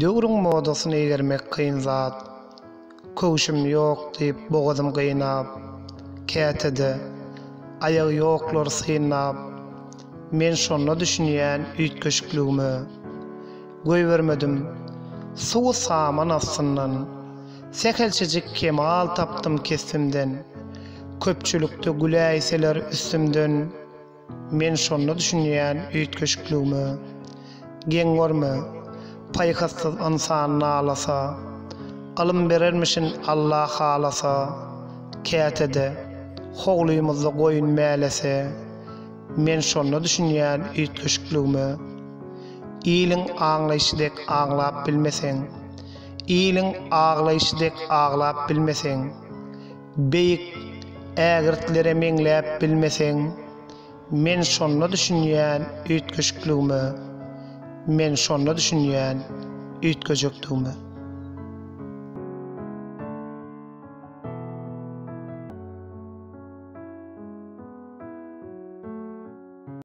Döwrüň modasyny eýgermek kyn zat. Köwşüm ýok diýip bogazym gynap, Käte-de, aýagy ýoklary synlap, Men şonda düşünýän üýtgeşikligime. Goýbermedim, suwy saman astyndan, Sähelçejik kemal tapdym kesbimden. Köpçülikde güläýseler üstümden, Men şonda düşünýän üýtgeşikligime. Geň görme, paýhassyz ynsan nalasa, Ylym berermişin Alla halasa, Käte-de, howlymyzda goýun mälese, Men şonda düşünýän üýtgeşikligime. Iliň aňlaýşy dek aňlap bilmeseň, Iliň aglaýşy dek aglap bilmeseň, Beýik ägirtlere meňläp bilmeseň, Men şonda düşünýän üýtgeşikligime, Men şonda düşünýän üýtgejekdigime.